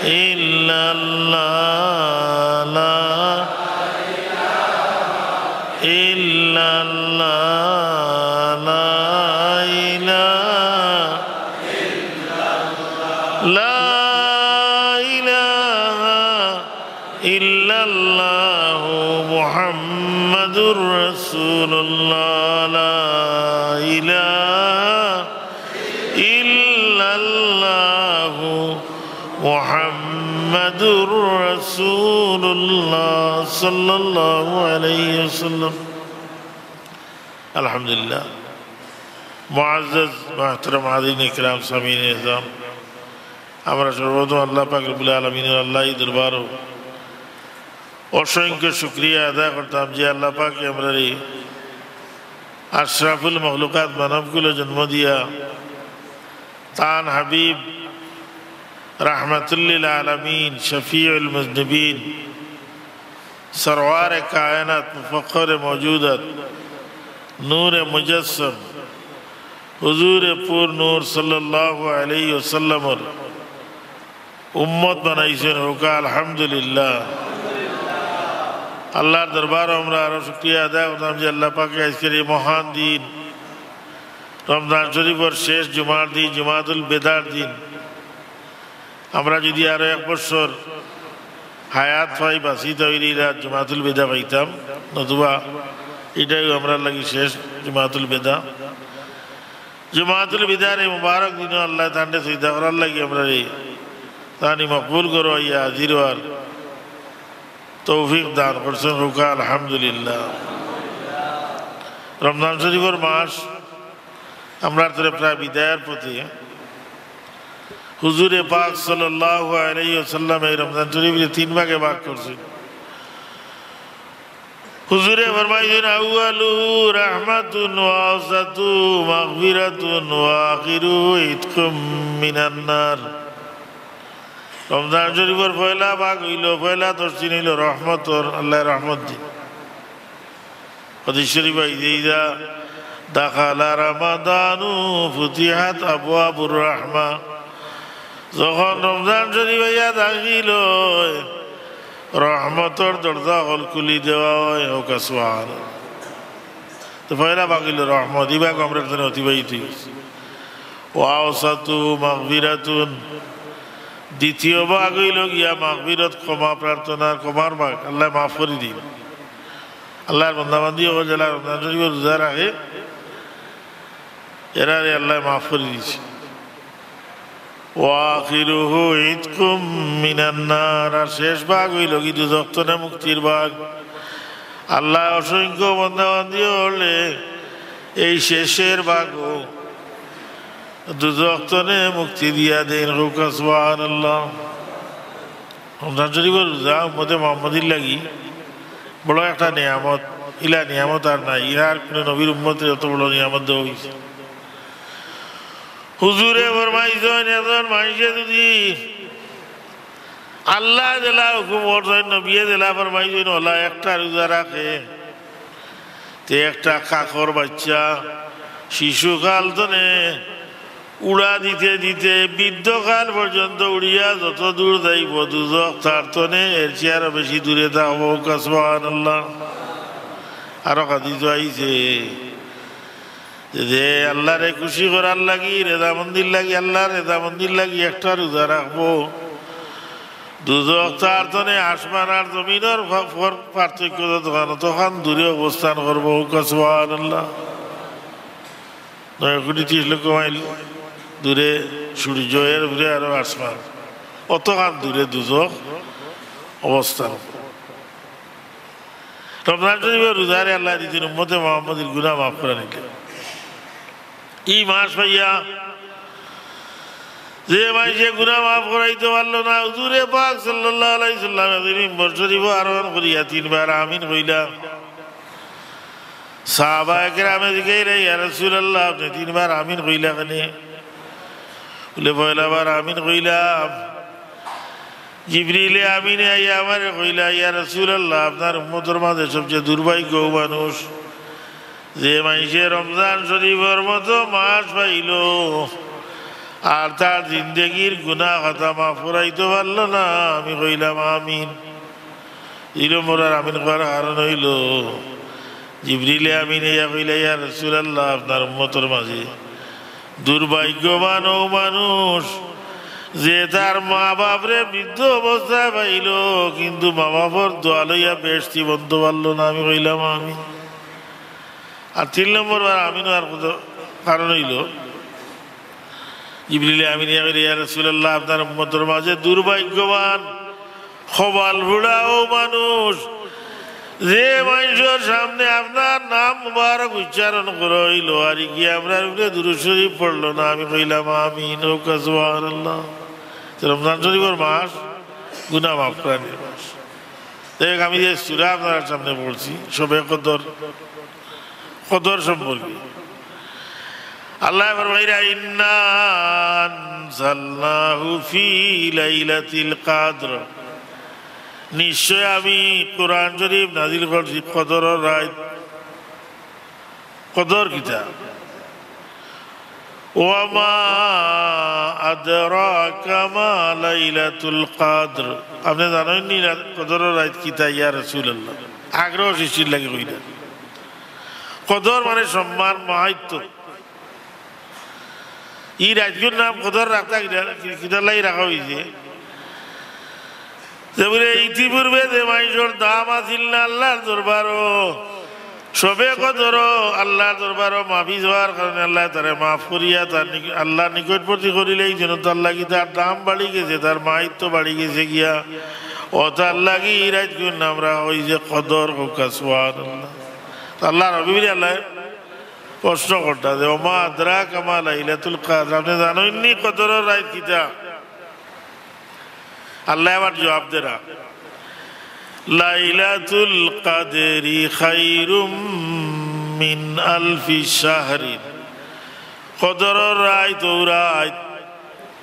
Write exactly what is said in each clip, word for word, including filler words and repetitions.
إلا الله، لا إله إلا الله، لا إله، لا إله إلا الله محمد رسول الله، لا إله إلا الله محمد رسول الله صلى الله عليه وسلم. الحمد لله. معزز محترم حاضرین کرام، سامعین اعظم، আমরা সর্বপ্রথম আল্লাহ পাক রব্বুল আলামিনের আল্লাহর দরবারো অসংখ্য শুকরিয়া আদায় করতাম যে আল্লাহ পাকে আমরারে আশরাফুল মখলুকাত মানবকুলো জন্ম দিয়া তান হাবিব রাহমাতুল্লিল আলামিন, শফিউল মুজনিবিন, সরওয়ারে কায়নাত, মুফাখখরে মওজুদাত, নূরে মুজাসসাম, হুজুরে পুর নূর সাল্লাল্লাহু আলাইহি ওয়াসাল্লামর উম্মত বানাইছইন। কউক্কা আলহামদুলিল্লাহ। আল্লাহর দরবারো আমরা আরো শুকরিয়া আদায় করতাম যে আল্লাহ পাকে আইজকের এই মহান দিন, রমজান শরীফর শেষ জুমার দিন, জুমাতুল বিদার দিন, আমরা যদি আরো এক বছর হায়াত পাই, বাঁচি, তাইলে ইলা জুমাতুল বিদা পাইতাম, নতুবা ইটাউ আমরার লাগি শেষ জুমাতুল বিদা। জুমাতুল বিদার এই মুবারক দিনো আল্লায় তানরে সিজদা করার লাগি আমরারে তানি মকবুল করো, আইয়া হাজির অওয়ার তৌফিক দান করছইন। কউক্কা আলহামদুলিল্লাহ। রমজান শরীফর মাস আমরার তরে প্রায় বিদায়র পথে। হুজুরে পাক সাল্লাল্লাহু আলাইহি ওয়াসাল্লাম এই রমজান শরীফরে তিন ভাগে ভাগ করছইন। হুজুরে ফরমাইছইন, "আউয়ালুহু রাহমাতুন ওয়া আওসাতুহু মাগফিরাতুন ওয়া আখিরুহু ইতকুম মিনান নার।" রমজান শরীফর পয়লা ভাগ অইলো, পয়লা দশ দিন অইলো রহমতর, আল্লায় রহমত দিন। হাদিস শরীফ আইছে, "ইজা দাখালা রামাদানু ফুতিহাত আবওয়াবুর রাহমা।" যখন রমজান শরীফ আইয়া দাখিল অয়, রহমতর দরজা অকল খুলি দেওয়া অয়। কউক্কা সুবহানাল্লাহ। তো পয়লা ভাগ অইলো রহমত, ই ভাগ আমরার তনে অতিবাহিত অইছে। ওয়া আওসাতুহু মাগফিরাতুন, দ্বিতীয় ভাগ অইলো গিয়া মাগফিরত, ক্ষমা প্রার্থনার, ক্ষমার ভাগ, আল্লায় মাফ করি দিন। আল্লাহর বান্দাবান্দি অকল যেলা রমজান শরীফর রোজা রাখে, এরারে আল্লায় মাফ করি দিছে। ওয়া আখিরুহু ইতকুম মিনান নার, আর শেষ ভাগ অইলো গি দুজখ তনে মুক্তির ভাগ। আল্লায় অসংখ্য বান্দাবান্দি অকলরে এই শেষের ভাগো দুজখ তনে মুক্তি দিয়া দেইন। কউক্কা সুবহানাল্লাহ। রমজান শরীফর রোজা উম্মতে মুহাম্মদীর লাগি বড় একটা নিয়ামত, ইলা নিয়ামত আর নাই। ইলা আর কুনু নবীর উম্মতরে অত বড় নিয়ামত দেওয়া অইছে। হুজুরে ফরমাইছইন, একজন মানষে যুদি আল্লায় যেলা হুকুম করছইন, নবীয়ে যেলা ফরমাইছইন, অলা একটা রোজা রাখে, তে একটা কাকর বাইচ্চা শিশুকাল তনে উড়া দিতে দিতে বৃদ্ধকাল পর্যন্ত উড়িয়া যত দূর যাইবো, দুজখ তার তনে এর চেয়ে আরো বেশি দূরে থাকবো। সুবহানাল্লাহ। আরো হাদিস আইছে যে, যে আল্লাহরে খুশি করার লাগি, রেজামন্দির লাগি, আল্লাহর রেজামন্দির লাগি একটা রোজা রাখবো, দুজখ তার তনে আসমান আর জমিনর ফ-, ফর-, পার্থক্য যতখান, অতখান দূরে অবস্থান করবো। সুবহানাল্লাহ। নয় কোটি তিরিশ লক্ষ মাইল দূরে সূর্য, এর উপরে আরো আসমান, অতখান দূরে দুজখ অবস্থান। রমজান শরীফর রোজারে আল্লায় দিছইন উম্মতে মুহাম্মদীর গুনাহ মাফ করানির লাগি। ই মাস পাইয়া যে মানষে গুনাহ মাফ করাইতো পারলো না, হুজুরে পাক সাল্লাল্লাহু আলাইহি ওয়াসাল্লাম একদিন মিম্বর শরীফো আরোহণ করিয়া তিনবার আমিন কইলা। সাহাবায়ে কেরামে জিগাইরা, "ইয়া রাসূলুল্লাহ, আপনে তিনবার আমিন কইলা কেনে?" বুলে, "পয়লাবার আমিন কইলাম, জিবরিলে আমিনে আইয়া আমারে কইলা, 'ইয়া রাসূলুল্লাহ, আপনার উম্মতর মাঝে সবচেয়ে দুর্ভাগ্য অউ মানুষ, যে মানষে রমজান শরীফর মতো মাস পাইলো, আর তার জিন্দেগির গুনাহ খাতা মাফ করাইতো পারলো না, আমি কইলাম আমিন। দুই নম্বর আর আমিন কওয়ার কারণ অইলো, জিবরিলে আমিন আইয়া কইলা, "ইয়া রাসূলুল্লাহ, আপনার উম্মতর মাঝে দুর্ভাগ্যবান অউ মানুষ, যে তার মা-বাপরে বৃদ্ধ অবস্থায় পাইলো, কিন্তু মা-বাপর দোয়া লইয়া বেহেশতি বনতো পারলো না।" আমি কইলাম আমিন। আর তিন নম্বর আর আমিন অওয়ার কথা, কারণ অইলো, জিবরিলে আমিন আইয়া কইলা, "ইয়া রাসূলুল্লাহ, আপনার উম্মতর মাঝে দুর্ভাগ্যবান, কপাল পুড়া অউ মানুষ, যে মানষর সামনে আপনার নাম মুবারক উচ্চারণ করা অইলো, আর ইগিয়ে আমরার উপরে দুরূদ শরীফ পড়লো না।" আমি কইলাম আমিন। কউক্কা সুবহানাল্লাহ। তো রমজান শরীফর মাস, গুনাহ মাফ করানির মাস। যাই হোক, আমি যে সূরা আপনারার সামনে পড়ছি, শবে কদর, কদর সম্পর্কে আল্লায় ফরমাইরা, "ইন্না আনজালনাহু ফি লাইলাতিল কদর।" নিশ্চয় আমি কোরআন শরীফ নাজিল করছি কদরর রাইত। কদর কিতা? "ওয়া মা আদরাকা মা লাইলাতুল কদর।" আপনে জানইন নি রাত, কদরর রাইত কিতা, ইয়া রাসূলুল্লাহ? আগ্রহ সৃষ্টির লাগি কইরা। কদর মানে সম্মান, মাহাত্ম্য। ই রাইতগুর নাম কদর রাখতা কিতা, কি-, কিতার লাগি রাখা অইছে? যেমনে ইতিপূর্বে যে মানষর দাম আছিল না আল্লার দরবারো, শবে কদরো আল্লার দরবারো মাফি চাওয়ার কারণে আল্লায় তারে মাফ করিয়া তার নি-, আল্লার নিকটবর্তী করিলে, এই জন্য তার লাগি তার দাম বাড়ি গেছে, তার মাহাত্ম্য বাড়ি গেছে গিয়া। অতার লাগি ই রাইতগুর নাম রাখা অইছে কদর। কউক্কা সুবহানাল্লাহ। তো আল্লার হাবিবরে আল্লায় প্রশ্ন করতা যে, "ওমা আদরাকা মা লাইলাতুল কদর", আপনে জানইন নি কদরর রাইত কিতা? আল্লায় আবার জবাব দেরা, "লাইলাতুল কদরি খায়রুম মিন আলফি শাহরিন।" কদরর রাইত অউ রাইত,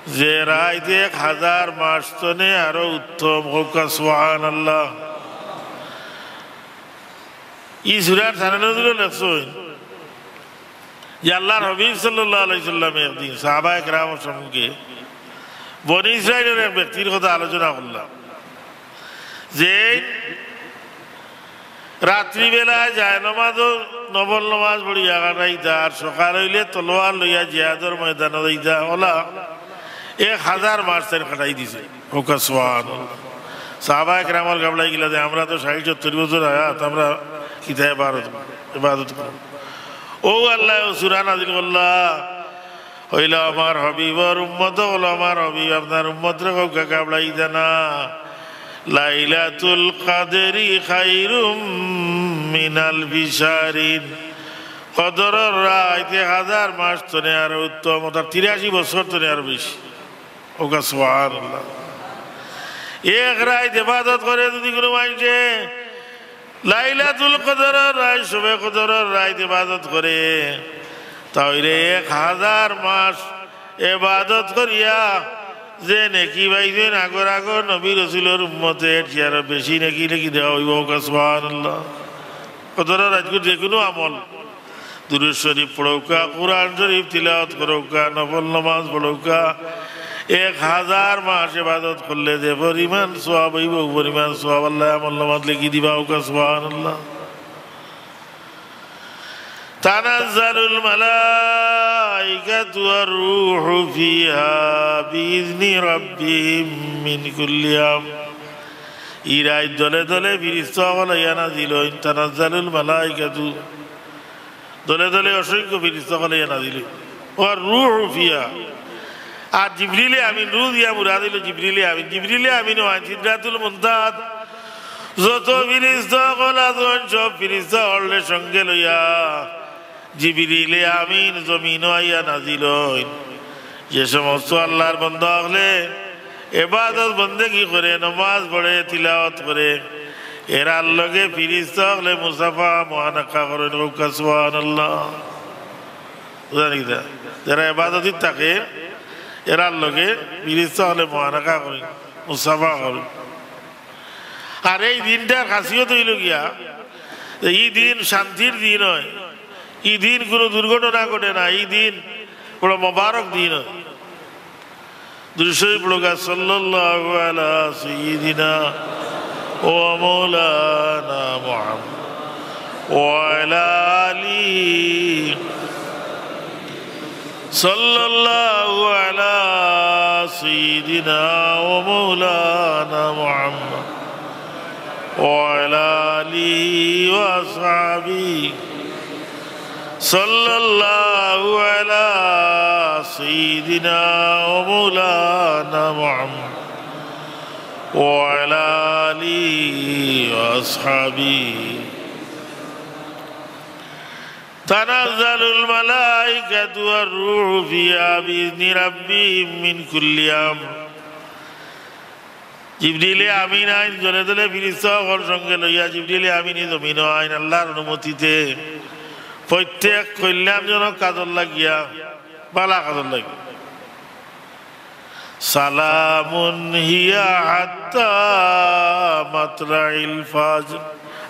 যে রাইত এক হাজার মাস তনে আরো উত্তম। কউক্কা সুবহানাল্লাহ। ই সূরার সানে নজুলো লেখছইন যে আল্লার হাবিব সাল্লাল্লাহু আলাইহি সাল্লামে একদিন সাহাবায়ে কেরামর সম্মুখে বনি ইসরাইলর এক ব্যক্তির কথা আলোচনা করলা, যে রাত্রিবেলায় জায়নামাজো নফল নামাজ পড়িয়া কাটাইতা, আর সকাল অইলে তলোয়ার লইয়া জিহাদর ময়দানো যাইতা। অলা এক হাজার মাস তাইন কাটাই দিছে। কউক্কা সুবহানাল্লাহ। সাহাবায়ে কেরামর গাবলাই গিলা যে, "আমরা তো ষাইট সত্তইর বছর হায়াত, আমরা কিতা ইবাদত, ইবাদত করমু?" অউ আল্লায় অউ সূরা নাজিল করলা, কইলা, "আমার হাবিবর উম্মত অকল, আমার হাবিব আপনার উম্মতরে কউক্কা গাবলাইতা না। লাইলাতুল কদরি খায়রুম মিন আলফি শাহরিন।" কদরর রাইত এক হাজার মাস তনে আরো উত্তম, অর্থাৎ তিরাশি বছর তনে আরো বেশি। কউক্কা সুবহানাল্লাহ। এক রাইত ইবাদত করে যুদি কুনু মানষে লাইলাতুল কদরর রাইত, শবে কদরর রাইত ইবাদত করে, তা অইলে এক হাজার মাস ইবাদত করিয়া যে নেকি পাইছইন আগর আগর নবী রসুলর উম্মতে, এর চেয়ে আরো বেশি নেকি, নেকি দেওয়া অইবো। কউক্কা সুবহানাল্লাহ। কদরর রাইতকুর যেকুনু আমল, দুরূদ শরীফ পড়উক্কা, কুরআন শরীফ তিলাওয়াত করউক্কা, নফল নামাজ পড়উক্কা, এক হাজার মাস ইবাদত করলে যে পরিমাণ সওয়াব অইবো, অউ পরিমাণ সওয়াব আল্লায় আমলনামাত লেখি দিবা। কউক্কা সুবহানাল্লাহ। তানাজ্জালুল মালাইকাতু ওয়ার রূহু ফিহা বিইজনি রাব্বিহিম মিন কুল্লি আমর। ই রাইত দলে দলে ফিরিস্তা অকল আইয়া নাজিল অইন। তানাজ্জালুল মালাইকাতু, দলে দলে অসংখ্য ফিরিস্তা অকল আইয়া নাজিল অইন। ওয়ার রূহু ফিহা। আর জিবরিলে আমিন, রূহ দিয়া মুরাদ অইলো জিবরিলে আমিন। জিবরিলে আমিন অইন সিদরাতুল মুনতাহাত। যত ফিরিস্তা অকল আছইন, সব ফিরিস্তা অকলরে সঙ্গে লইয়া জিবরিলে আমিন জমিনো আইয়া নাজিল অইন। যে সমস্ত আল্লার বান্দা অকলে ইবাদত বন্দেগি করে, নমাজ পড়ে, তিলাওয়াত করে, এরার লগে ফিরিস্তা অকলে মুসাফা, মুআনাকা করইন। কউক্কা সুবহানাল্লাহ। বুঝছইন নি কিতা? যেরা ইবাদতিত থাকে, এরার লগে ফিরিস্তা অকলে মুআনাকা করইন, মুসাফা করইন। আর এই দিনটার খাসিয়ত অইলো গিয়া যে ই দিন শান্তির দিন অয়, ই দিন কুনু দুর্ঘটনা ঘটে না, ই দিন বড় মোবারক দিন অয়। দুরূদ শরীফ পড়ুক্কা, সাল্লাল্লাহু আলা সাইয়্যিদিনা ওয়া মাওলানা মুহাম্মদ ওয়া আলা আলিহি, সাল্লাল্লাহু আলা সাইয়্যিদিনা ওয়া মাওলানা মুহাম্মদ ওয়া আলা আলিহি ওয়া আসহাবিহি, সাল্লাল্লাহু আলা সাইয়্যিদিনা ওয়া মাওলানা মুহাম্মদ ওয়া আলা আলিহি ওয়া আসহাবিহি। তানাজ্জালুল মালাইকাতু ওয়ার রূহু ফিহা বিইজনি রাব্বিহিম মিন কুল্লি আমর। জিবরিলে আমিন আইন, দলে দলে ফিরিস্তা অকল সঙ্গে লইয়া জিবরিলে আমিন ই জমিনো আইন আল্লার অনুমতিতে, প্রত্যেক কল্যাণজনক কাজর লাগিয়া, বালা কাজর লাগিয়া। সালামুন হিয়া হাত্তা মাতলাইল ফাজর।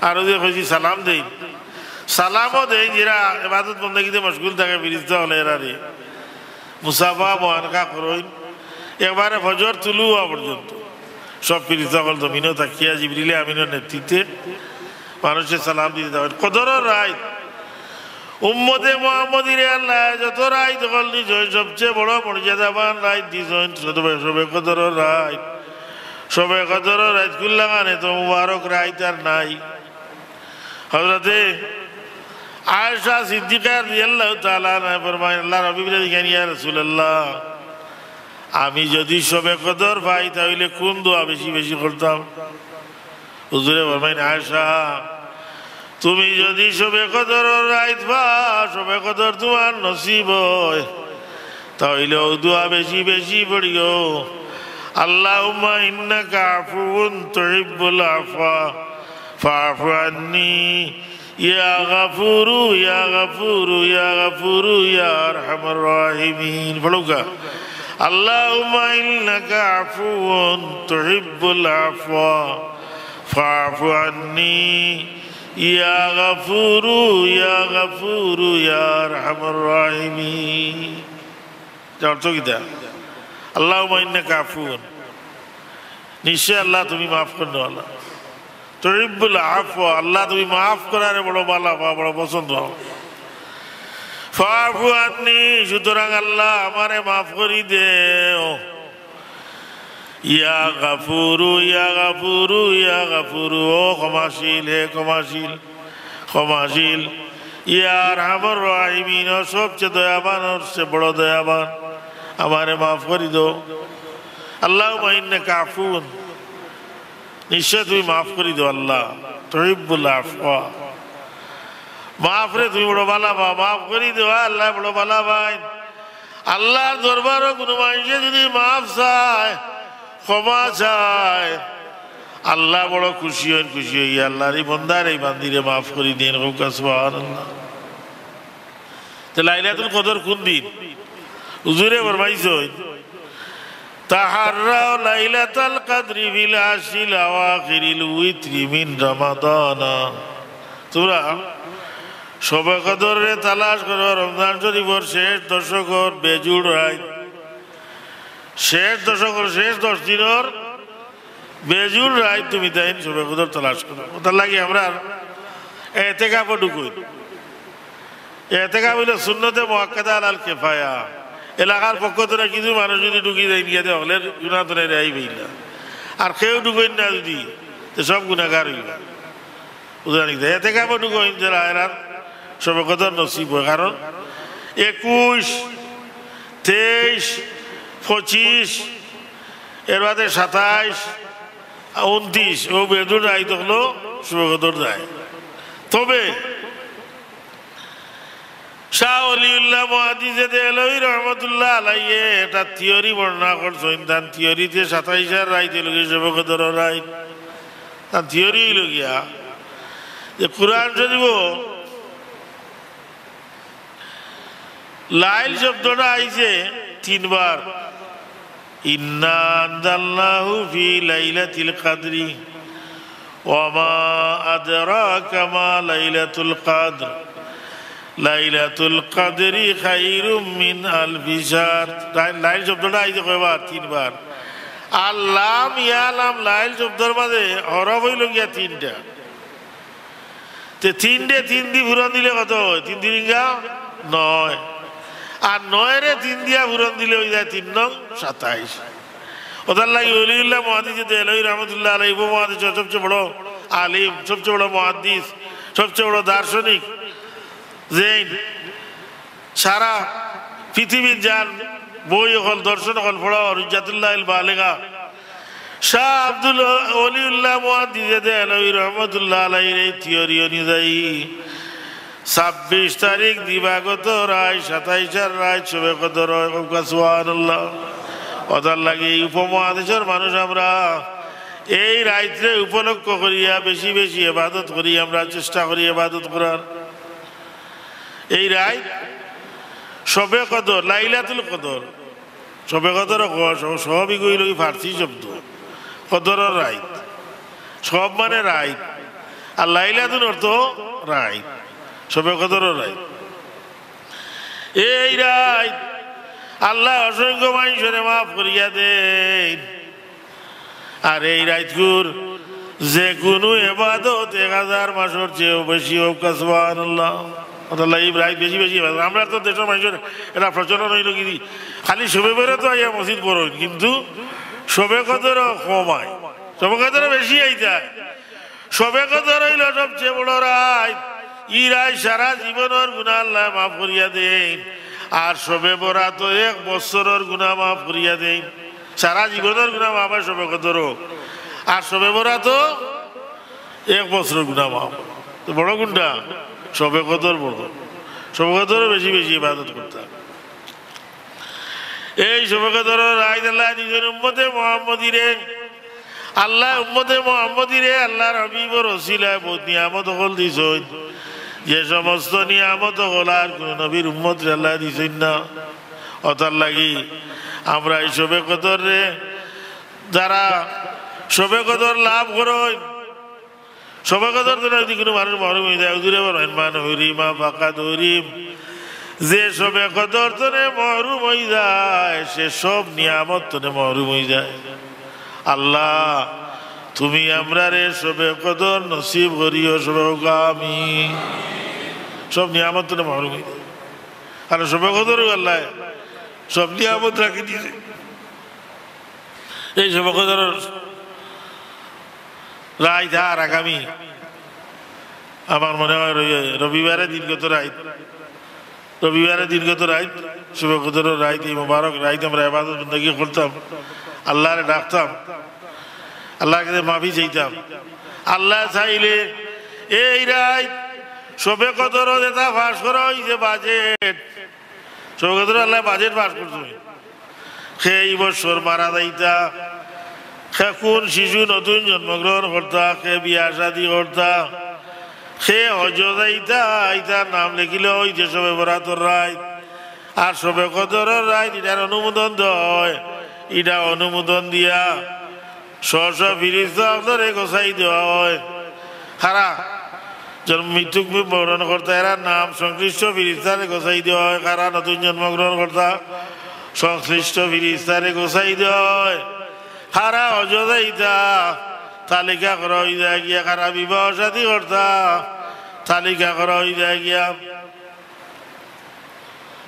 আরো যে কইছি সালাম দেইন, সালামও দেইন, যেরা ইবাদত বন্দেগিতে মশগুল থাকে, ফিরিস্তা অকলে এরারে মুসাফা মুআনাকা করইন, একবারে ফজর তুলু অওয়া পর্যন্ত। সব ফিরিস্তা অকল জমিনো থাকিয়া জিবরিলে আমিনর নেতৃত্বে মানুষরে সালাম দিতে থাকইন। কদরর রাইত, উম্মতে মুহাম্মদীরে আল্লায় যত রাইত অকল দিছইন, সবচে বড় মর্যাদাবান রাইত দিছইন শবে, শবে কদরর রাইত। শবে কদরর রাইত কুল্লাখান এত মুবারক রাইত আর নাই। হযরতে আয়েশা সিদ্দিকা রাদিয়াল্লাহু তাআলা আনহা ফরমাইন, আল্লার হাবিবরে জিকাইন, ইয়া রাসূলুল্লাহ, আমি যুদি শবে কদর পাই, তা অইলে কুন দোয়া বেশি বেশি করতাম? হুজুরে ফরমাইন, আয়েশা, তুমি যুদি শবে কদরর রাইত পাও, শবে কদর তুমার নসিব অয়, তা অইলে অউ দোয়া বেশি বেশি পড়িও, আল্লাহুম্মা ইন্নাকা আফুউন তুহিব্বুল আফওয়া ফাআফু আন্নি, ইয়া গাফুরু, ইয়া গাফুরু, ইয়া গাফুরু, ইয়া আরহামার রাহিমিন। পড়ুক্কা, আল্লাহুম্মা ইন্নাকা আফুউন তুহিব্বুল আফওয়া ফাআফু আন্নি, ইয়া গাফুরু, ইয়া গাফুরু, ইয়া আরহামার রাহিমিন। এর অর্থ কিতা? আল্লাহুম্মা ইন্নাকা আফুউন, নিশ্চয় আল্লাহ তুমি মাফ করনেওয়ালা। তুহিব্বুল আফওয়া, আল্লাহ তুমি মাফ করারে বড় বালা পাও, বড় পছন্দ অয়। ফাআফু আন্নি, সুতরাং আল্লাহ আমারে মাফ করি দেও। ইয়া গাফুরু, ইয়া গাফুরু, ইয়া গাফুরু, ও ক্ষমাশীল, হে ক্ষমাশীল, ক্ষমাশীল। ইয়া আরহামার রাহিমিন, ও সবচে দয়াবান, সবচে বড় দয়াবান, আমারে মাফ করি দেও। আল্লাহুম্মা ইন্নাকা আফুউন, নিশ্চয় তুমি মাফ করি দেও আল্লাহ। তুহিব্বুল আফওয়া, মাফরে তুমি বড় বালা পাও, মাফ করি দেওয়া আল্লাহ বড় বালা পাইন। আল্লার দরবারো কুনু মানষে যুদি মাফ চায়, ক্ষমা চায়, আল্লাহ বড় খুশি অইন, খুশি অইয়া আল্লার ই বন্দারে, ই বান্দিরে মাফ করি দেইন। কউক্কা সুবহানাল্লাহ। তে লাইলাতুল কদর কুন দিন? হুজুরে ফরমাইছইন, তাহাররাও লাইলাতাল কদরি ফিল আশরিল আওয়াখিরিল উইতরি মিন রমাদানা। তুমরা শবে কদররে তালাশ করো রমজান শরিফর শেষ দশকর বেজুড় রাইত, শেষ দশকর শেষ দশ দিনর বেজুড় রাইত তুমি তাইন শবে কদর তালাশ করো। অতার লাগি আমরার এতেকাফো ঢুকইন। এতেকাফ অইলো সুন্নতে মুআক্কাদা আলাল কিফায়া। এলাকার পক্ষ থাকি কিছু মানুষ যুদি ঢুকি যাইন গিয়া, তে হকলর গুনা থনে রেহাই পাইলা। আর কেউ ঢুকইন না যুদি, তে সব গুনাগার অইবা। বুঝছইন নি? এতেকাফো ঢুকইন যেরা, এরার শবে কদর নসিব অয়। কারণ একুশ, তেইশ, পঁচিশ, এর বাদে সাতাইশ, ঊনত্রিশ, অউ বেজুড় রাইত অকলো শবে কদর যায়। তবে শাহ ওলিউল্লাহ মুহাদ্দিসে দেহলভী রহমতুল্লাহ আলাইহি একটা থিওরি বর্ণনা করছইন। তান থিওরিতে সাতাইশর রাইত অইলো গি শবে কদরর রাইত। তান থিওরি অইলো গিয়া যে কুরআন শরিফো লাইল শব্দটা আইছে তিনবার। ইন্না আনজালনাহু ফি লাইলাতিল কদরি ওয়া মা আদরাকা মা লাইলাতুল কদর। লাইলাতুল কদরি খাইরুম মিন আলফি শাহর। লাই-, লাইল শব্দটা আইছে কয়বার? তিনবার। আর লাম, ইয়া লাম, লাইল শব্দর মাঝে হরফ অইলো গিয়া তিনটা। তে তিনরে তিন দি পূরণ দিলে কত অয়? তিন তিরিঙ্গা নয়। আর নয়রে তিন দিয়া পূরণ দিলে অই যায় তিন নং সাতাইশ। অতার লাগি অলিউল্লাহ মুহাদ্দিসে দেহলভী রহমতুল্লাহ আলাইহি উপমহাদেশর সবচেয়ে বড় আলিম, সবচেয়ে বড় মুহাদ্দিস, সবচেয়ে বড় দার্শনিক, যেইন সারা পৃথিবীর যান বই অকল, দর্শন অকল পড়া, হুজ্জাতুল্লাহিল বালিগা, শাহ আব্দুল অলিউল্লাহ মুহাদ্দিসে দেহলভী রহমতুল্লাহ আলাইহির এই থিওরি অনুযায়ী ছাব্বিশ তারিখ দিবাগত রাইত, সাতাইশর রাইত শবে কদর অয়। কউক্কা সুবহানাল্লাহ। অতার লাগি এই উপমহাদেশর মানুষ আমরা এই রাইতরে উপলক্ষ করিয়া বেশি বেশি ইবাদত করি, আমরা চেষ্টা করি ইবাদত করার। এই রাইত শবে কদর, লাইলাতুল কদর। শবে কদর ক-, শ-, শব ইগু অইলো কি ফার্সি শব্দ, কদরর রাইত। শব মানে রাইত, আর লাইলাতুল অর্থ রাইত, শবে কদরর রাইত। এই রাইত আল্লায় অসংখ্য মানষরে মাফ করিয়া দেইন। আর এই রাইতকুর যে কুনু ইবাদত এক হাজার মাসর চেয়েও বেশি অউক। সুবহানাল্লাহ। অতার লাগি এই রাইত বেশি বেশি ইবাদত। আমরার তো দেশর মানষর এটা প্রচলন অইলো কি, খালি শবে বরাতো আইয়া মসজিদ পড়ইন, কিন্তু শবে কদরও কম আয়, শবে কদরও বেশি আইতা। শবে কদর অইলো সবচেয়ে বড় রাইত। ই রাইত সারা জীবনর গুনা আল্লায় মাফ করিয়া দেইন। আর শবে বরাতো এক বছরর গুনা মাফ করিয়া দেইন। সারা জীবনর গুনা মাফ অয় শবে কদরও। আর শবে বরাতো এক বছরর গুনা মাফ। তে বড় কুনটা? শবে কদর বড়। শবে কদরও বেশি বেশি ইবাদত করতা। এই শবে কদরর রাইত আল্লায় দিছইন উম্মতে মুহাম্মদীরে। আল্লায় উম্মতে মুহাম্মদীরে আল্লার হাবিবর উছিলায় বউত নিয়ামত অকল দিছইন, যে সমস্ত নিয়ামত অকল আর কুনু নবীর উম্মতরে আল্লায় দিছইন না। অতার লাগি আমরা এই শবে কদররে, যারা শবে কদর লাভ করইন, শবে কদর তনে যদি কুনু মানুষ মহরুম অই যায়, হুজুরে ফরমাইন, "মান হুরিমা ফাকাদ হুরিম।" যে শবে কদর তনে মহরুম অই যায়, সে সব নিয়ামত তনে মহরুম অই যায়। আল্লাহ, তুমি আমরারে শবে কদর নসিব করিও, সবে কউক্কা আমিন। সব নিয়ামত তনে মহরুম অই যায়। কারণ শবে কদরও আল্লায় সব নিয়ামত রাখি দিছে। এই শবে কদরর রাইত আর আগামী, আমার মনে অয় রবি-, রবিবারে দিনগত রাইত, রবিবারে দিনগত রাইত, শবে কদরর রাইত, এই মোবারক রাইত আমরা ইবাদত বন্দেগি করতাম, আল্লারে ডাকতাম, আল্লার কাছে মাফি চাইতাম। আল্লায় চাইলে এই রাইত শবে কদরো যেটা পাস করা অইছে বাজেট, শবে কদরো আল্লায় বাজেট পাস করছইন। কে ই বছর মারা যাইতা, কে কুন শিশু নতুন জন্মগ্রহণ করতা, কে বিয়া শাদি করতা, কে হজো যাইতা, ইতার নাম লেখিলে অইছে শবে বরাতর রাইত। আর শবে কদরর রাইত ইটার অনুমোদন দেওয়া অয়, ইটা অনুমোদন দিয়া স্ব স্ব ফিরিস্তা অকলরে গছাই দেওয়া অয়। কারা জন্ম মৃত্যু বরণ করতা, এরার নাম সংশ্লিষ্ট ফিরিস্তারে গছাই দেওয়া অয়। কারা নতুন জন্মগ্রহণ করতা, সংশ্লিষ্ট ফিরিস্তারে গছাই দেওয়া অয়। কারা হজো যাইতা, তালিকা করা অই যায় গিয়া। কারা বিবাহ শাদি করতা, তালিকা করা অই যায় গিয়া।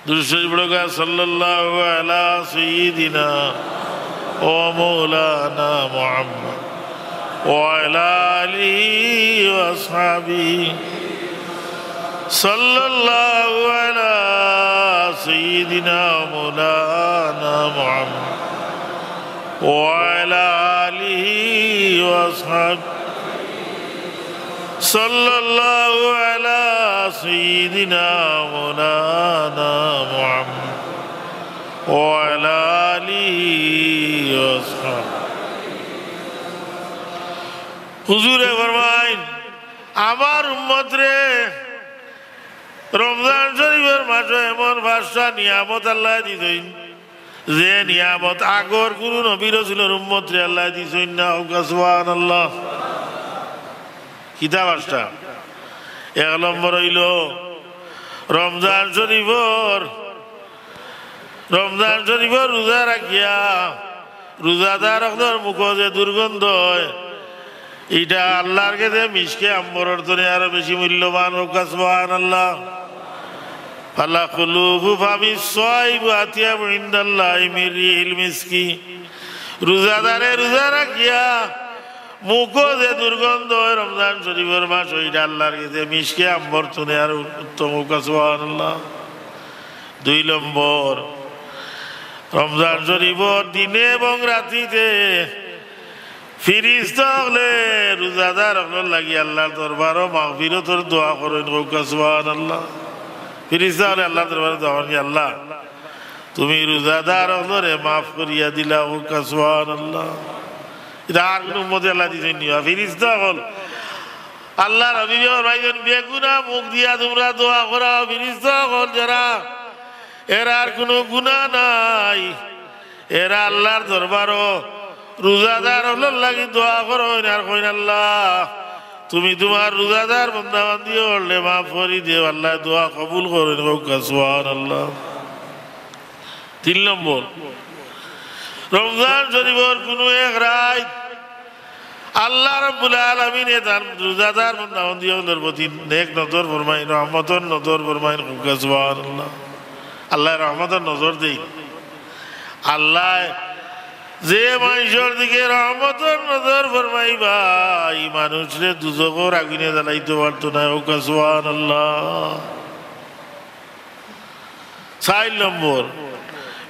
দুরূদ শরীফ পড়ুক্কা, সাল্লাল্লাহু আলা সাইয়্যিদিনা ওয়া মাওলানা মুহাম্মদ ওয়া আলা আলিহি ওয়া আসহাবিহি। সাল্লাল্লাহু আলা সাইয়্যিদিনা ওয়া মাওলানা মুহাম্মদ ওয়া আলা আলিহি ওয়া আসহাবিহি। সাল্লাল্লাহু আলা সাইয়্যিদিনা মাওলানা মুহাম্মদ ওয়া আলা আলিহি ওয়া আসহাবিহি। হুজুরে ফরমাইন, আমার উম্মতরে রমজান শরীফর মাসো এমন পাঁচটা নিয়ামত আল্লায় দিছইন, যে নিয়ামত আগর কুনু নবী রসুলর উম্মতরে আল্লায় দিছইন না। কউক্কা সুবহানাল্লাহ। কিতা পাঁচটা? এক নম্বর অইলো, রমজান শরীফর, রমজান শরীফর রোজা রাখিয়া রোজাদার অকলর মুখো যে দুর্গন্ধ অয়, ইটা আল্লার গেছে মিশকে আম্বরর তনে আরো বেশি মূল্যবান। কউক্কা সুবহানাল্লাহ। ফালাখলুফু ফামিস সাইম আতিয়াবু ইনদাল্লাহি মির রিহিল মিসকি। রোজাদারে রোজা রাখিয়া মুখো যে দুর্গন্ধ অয় রমজান শরীফর মাসো, ইটা আল্লার গেছে মিশকে আম্বর তনে আরো উত্তম। কউক্কা সুবহানাল্লাহ। দুই নম্বর, রমজান শরীফর দিনে এবং রাতিতে ফিরিস্তা অকলে রোজাদার অকলর লাগি আল্লার দরবারো মাগফিরতর দোয়া করইন। কউক্কা সুবহানাল্লাহ। ফিরিস্তা অকলে আল্লার দরবারো দোয়া করইন, "আল্লাহ, তুমি রোজাদার অকলরে মাফ করিয়া দিলাও।" কউক্কা সুবহানাল্লাহ। ইটা আর কুনু উম্মতে আল্লায় দিছইন নি বা? ফিরিস্তা অকল, আল্লার হাবিবে ফরমাইছইন, "বেগুনা মুখ দিয়া তুমরা দোয়া করাও, ফিরিস্তা অকল যেরা, এরার কুনু গুনা নাই, এরা আল্লার দরবারো রোজাদার অকলর লাগি দোয়া করইন আর কইন, 'আল্লাহ, তুমি তুমার রোজাদার বান্দা বান্দি অকলরে মাফ করি দেও।' আল্লায় দোয়া কবুল করইন।" কউক্কা সুবহানাল্লাহ। তিন নম্বর, রমজান শরীফর কুনু এক রাইত আল্লাহ রাব্বুল আলামিনে তান রোজাদার বান্দা বান্দি অকলর প্রতি নেক নজর ফরমাইন, রহমতর নজর ফরমাইন। কউক্কা সুবহানাল্লাহ। আল্লায় রহমতর নজর দেইন। আল্লায় যে মানষর দিকে রহমতর নজর ফরমাইবা, ই মানুষরে দুজখর আগুনে জ্বালাইতো পারতো নায়। কউক্কা সুবহানাল্লাহ। চাইর নম্বর,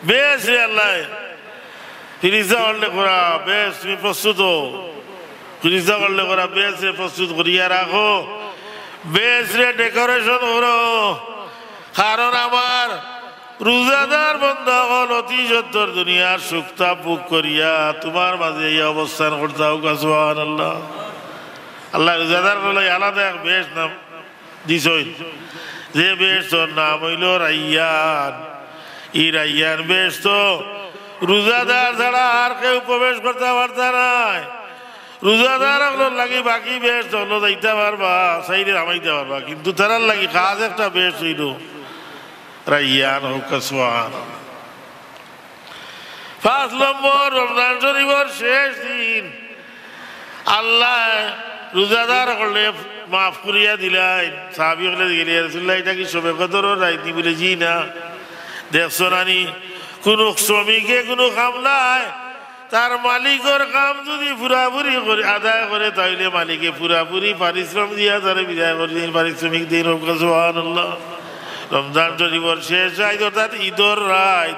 বেহেশতরে আল্লায় ফিরিস্তা অকলরে কইরা, "বেহেশত তুমি প্রস্তুত অও।" ফিরিস্তা অকলরে কইরা, "বেহেশতরে প্রস্তুত করিয়া রাখো, বেহেশতরে decoration করো, কারণ আমার রোজাদার বান্দা অকল অতি সত্বর দুনিয়ার সুখ-তাপ ভোগ করিয়া তুমার মাঝে আইয়া অবস্থান করতা।" কউক্কা সুবহানাল্লাহ। আল্লায় রোজাদার অকলর লাগি আলাদা এক বেহেশত নাম দিছইন, যে বেহেশতর নাম অইলো রাইয়ান। ই রাইয়ান বেহেশতো রোজাদার ছাড়া আর কেউ প্রবেশ করতা পারতা নায়। রোজাদার অকলর লাগি বাকি বেহেশত অকলো যাইতা পারবা, চাইলে হামাইতা পারবা, কিন্তু তারার লাগি খাস একটা বেহেশত অইলো রাইয়ান। কউক্কা সুবহানাল্লাহ। পাঁচ নম্বর, রমজান শরীফর শেষ দিন আল্লায় রোজাদার অকলরে মাফ করিয়া দিলাইন। সাহাবী অকলে জিগাইলা, "ইয়া রাসূলুল্লাহ, ইটা কি শবে কদরর রাইত নি?" বলে, "জি না।" দেখছো না নি, কুনু শ্রমিকে কুনু কামলায় তার মালিকর কাম যুদি পুরাপুরি করে, আদায় করে, তাইলে মালিকে পুরাপুরি পারিশ্রম দিয়া তারে বিদায় করি দেইন, পারিশ্রমিক দেইন। কউক্কা সুবহানাল্লাহ। রমজান শরীফর শেষ রাইত, অর্থাৎ ইদর রাইত,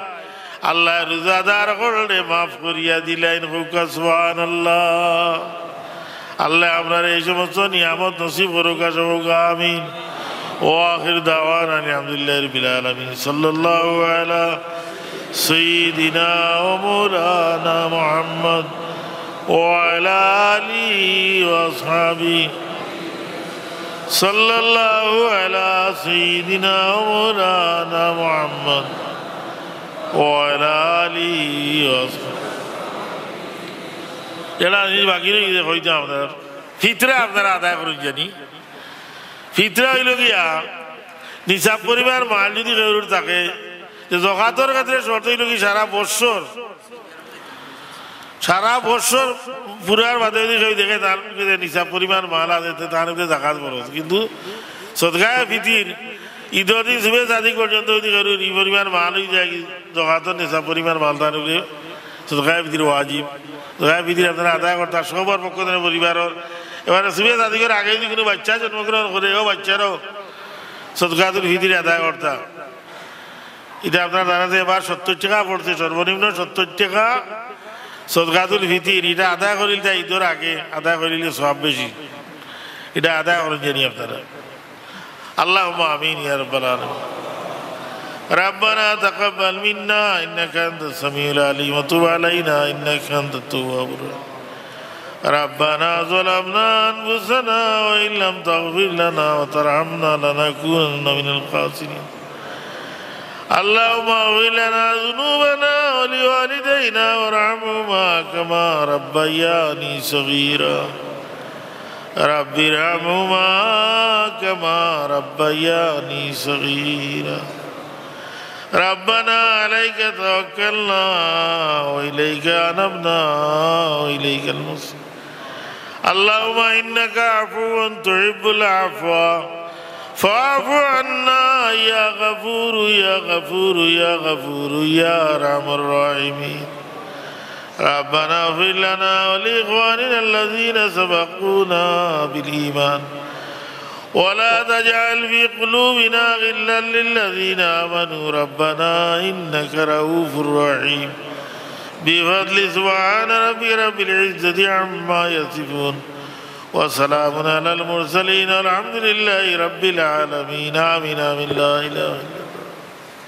আল্লায় রোজাদার অকলরে মাফ করিয়া দিলাইন। কউক্কা সুবহানাল্লাহ। আল্লায় আমরারে এই সমস্ত নিয়ামত নসিব করউক্কা, সবে কউক্কা আমিন। ওয়া আখির দাওয়ানা আলহামদুলিল্লাহি রাব্বিল আলামিন। সাল্লাল্লাহু আলা سيدنا ومولانا محمد وعلى آله وأصحابه. صلى الله على سيدنا ومولانا محمد وعلى آله وأصحابه. এটা জিনিস বাকি রয়ে গেছে, কইতাম আপনার। ফিতরা আপনারা আদায় করইন জানি। ফিতরা অইলো গিয়া, নিসাব পরিমাণ মাল যুদি কেউর থাকে, যে জকাতর ক্ষেত্রে শর্ত অইলো কি, সারা বৎসর, সারা বৎসর পুরার বাদে যুদি কেউ দেখে তার কাছে নিসাব পরিমাণ মাল আছে, তে তার উপরে জাকাত ফরজ। কিন্তু সদকায়ে ফিতির, ইদর দিন সুবে সাদিক পর্যন্ত যুদি কেউর ই পরিমাণ মাল অই যায়, কি জকাতর নিসাব পরিমাণ মাল তার উপরে সদকায়ে ফিতির ওয়াজিব। সদকায়ে ফিতির আপনারা আদায় করতা, সবার পক্ষ থাকি পরিবারর। এবারে সুবে সাদিকর আগে যুদি কুনু বাইচ্চা জন্মগ্রহণ করে, অউ বাইচ্চারও সদকাতুল ফিতির আদায় করতা। ইটা আপনারা জানা যে এবার সত্তইর টেকা পড়ছে, সর্বনিম্ন সত্তইর টেকা সদকাতুল ফিতির। ইটা আদায় করিলে ইদর আগে, আদায় করিলে সওয়াব বেশি। ইটা আদায় করইন জানি আপনারা। اللهم آمين يا رب العالمين. ربنا تقبل منا إنك أنت السميع العليم وتب علينا إنك أنت التواب الرحيم. ربنا ظلمنا أنفسنا وإن لم تغفر لنا وترحمنا لنكونن من الخاسرين. اللهم اغفر لنا ذنوبنا ولوالدينا وارحمهما كما ربياني صغيرا. رب ارحمهما كما ربياني صغيرا. ربنا عليك توكلنا وإليك أنبنا وإليك المصير. اللهم إنك عفو تحب العفو فاعف عنا يا غفور يا غفور يا غفور يا أرحم الراحمين. ربنا اغفر لنا ولإخواننا الذين سبقونا بالإيمان ولا تجعل في قلوبنا غلا للذين آمنوا ربنا إنك رؤوف رحيم. بفضل سبحان ربي رب العزة عما يصفون وسلام على المرسلين والحمد لله رب العالمين. آمين، آمين، لا إله إلا الله.